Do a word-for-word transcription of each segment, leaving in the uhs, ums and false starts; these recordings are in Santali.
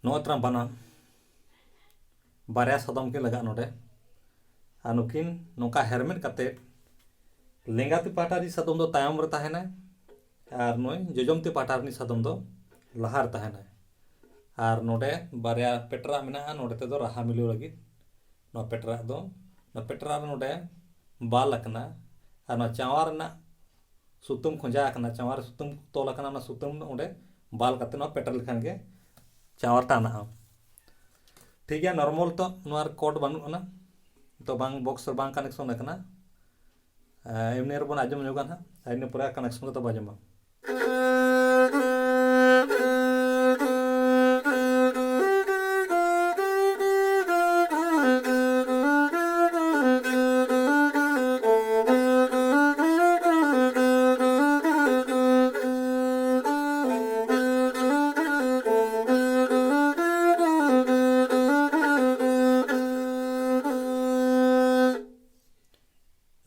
ᱱᱚᱜᱼᱚᱭ ᱛᱟᱨᱟᱢ ᱵᱟᱱᱟᱢ ᱵᱟᱨᱭᱟ ᱥᱟᱫᱚᱢ ᱠᱤᱱ ᱞᱟᱜᱟᱜᱼᱟ ᱱᱚᱰᱮ᱾ ᱟᱨ ᱱᱩᱠᱤᱱ ᱱᱚᱝᱠᱟ ᱦᱮᱨᱢᱮᱫ ᱠᱟᱛᱮ ᱞᱮᱸᱜᱟ ᱛᱤ ᱯᱟᱦᱴᱟ ᱨᱤᱱᱤᱡ ᱥᱟᱫᱚᱢ ᱫᱚ ᱛᱟᱭᱚᱢ ᱨᱮ ᱛᱟᱦᱮᱱᱟᱭ ᱟᱨ ᱱᱩᱭ ᱡᱚᱡᱚᱢ ᱛᱤ ᱯᱟᱦᱴᱟ ᱨᱤᱱᱤᱡ ᱥᱟᱫᱚᱢ ᱫᱚ ᱞᱟᱦᱟ ᱨᱮ ᱛᱟᱦᱮᱱᱟᱭ᱾ ᱟᱨ ᱱᱚᱰᱮ ᱵᱟᱨᱭᱟ ᱯᱮᱴᱨᱟᱜ ᱢᱮᱱᱟᱜᱼᱟ, ᱱᱚᱰᱮ ᱛᱮᱫᱚ ᱨᱟᱦᱟ ᱢᱤᱞᱟᱹᱣ ᱞᱟᱹᱜᱤᱫ᱾ ᱱᱚᱣᱟ ᱯᱮᱴᱨᱟᱜ ᱫᱚ, ᱱᱚᱣᱟ ᱯᱮᱴᱨᱟᱜ ᱨᱮ ᱱᱚᱰᱮ ᱵᱟᱞ ᱟᱠᱟᱱᱟ ᱟᱨ ᱱᱚᱣᱟ ᱪᱟᱣᱟᱨ ᱨᱮᱱᱟᱜ ᱥᱩᱛᱟᱹᱢ ᱠᱷᱚᱸᱡᱟ ᱟᱠᱟᱱᱟ, ᱪᱟᱣᱟᱨ ᱨᱮ ᱥᱩᱛᱟᱹᱢ ᱛᱚᱞ ᱟᱠᱟᱱᱟ, ᱚᱱᱟ ᱥᱩᱛᱟᱹᱢ ᱚᱸᱰᱮ ᱵᱟᱞ ᱠᱟᱛᱮ ᱱᱚᱣᱟ ᱯᱮᱴᱮᱨ ᱞᱮᱠᱷᱟᱱ ᱜᱮ ᱪᱟᱣᱟᱨ ᱴᱟᱱᱟᱜᱼᱟ᱾ ᱴᱷᱤᱠ ᱜᱮᱭᱟ, ᱱᱚᱨᱢᱟᱞ ᱛᱚ ᱱᱚᱣᱟ ᱨᱮ ᱠᱚᱨᱰ ᱵᱟᱹᱱᱩᱜ ᱟᱱᱟ, ᱛᱚ ᱵᱟᱝ, ᱵᱚᱠᱥ ᱨᱮ ᱵᱟᱝ ᱠᱟᱱᱮᱠᱥᱚᱱ ᱟᱠᱟᱱᱟ᱾ ᱮ, ᱮᱢᱱᱤ ᱨᱮᱵᱚᱱ ᱟᱸᱡᱚᱢ ᱧᱚᱜᱟ ᱱᱟᱦᱟᱜ, ᱟᱨ ᱤᱱᱟᱹ ᱯᱚᱨᱮ ᱠᱟᱱᱮᱠᱥᱚᱱ ᱠᱟᱛᱮ ᱵᱚᱱ ᱟᱸᱡᱚᱢᱟ᱾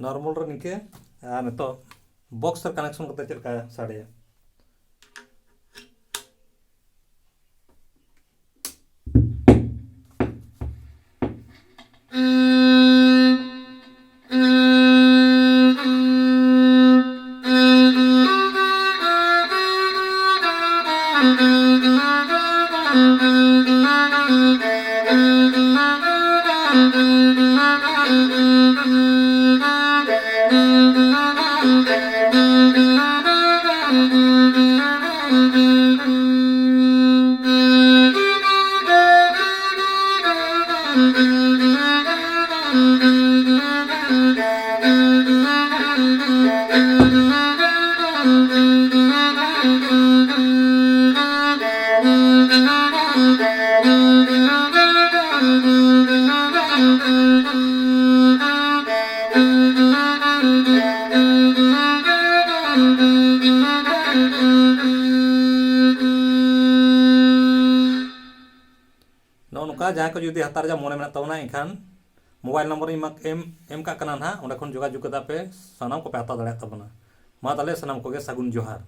ᱱᱚᱨᱢᱟᱞ ᱨᱮ ᱱᱤᱝᱠᱟᱹ, ᱟᱨ ᱱᱤᱛᱚᱜ ᱵᱚᱠᱥ ᱨᱮ ᱠᱟᱱᱮᱠᱥᱚᱱ ᱠᱟᱛᱮ ᱪᱮᱫ ᱞᱮᱠᱟ ᱥᱟᱰᱮᱭᱟ? ᱱᱚᱜᱼᱚ ᱱᱚᱝᱠᱟ ᱡᱟᱦᱟᱸᱭ ᱠᱚ ᱡᱩᱫᱤ ᱦᱟᱛᱟᱣ ᱨᱮᱭᱟᱜ ᱢᱚᱱᱮ ᱢᱮᱱᱟᱜ ᱛᱟᱵᱚᱱᱟ, ᱮᱱᱠᱷᱟᱱ ᱢᱳᱵᱟᱭᱤᱞ ᱱᱚᱢᱵᱚᱨ ᱤᱧ ᱮᱢᱟ-, ᱮᱢ, ᱮᱢ ᱠᱟᱜ ᱠᱟᱱᱟ ᱱᱟᱦᱟᱜ, ᱚᱸᱰᱮ ᱠᱷᱚᱱ ᱡᱳᱜᱟᱡᱳᱜᱽ ᱠᱟᱛᱮ ᱟᱯᱮ ᱥᱟᱱᱟᱢ ᱠᱚᱯᱮ ᱦᱟᱛᱟᱣ ᱫᱟᱲᱮᱭᱟᱜ ᱛᱟᱵᱚᱱᱟ᱾ ᱢᱟ ᱛᱟᱦᱚᱞᱮ ᱥᱟᱱᱟᱢ ᱠᱚᱜᱮ ᱥᱟᱹᱜᱩᱱ ᱡᱚᱦᱟᱨ᱾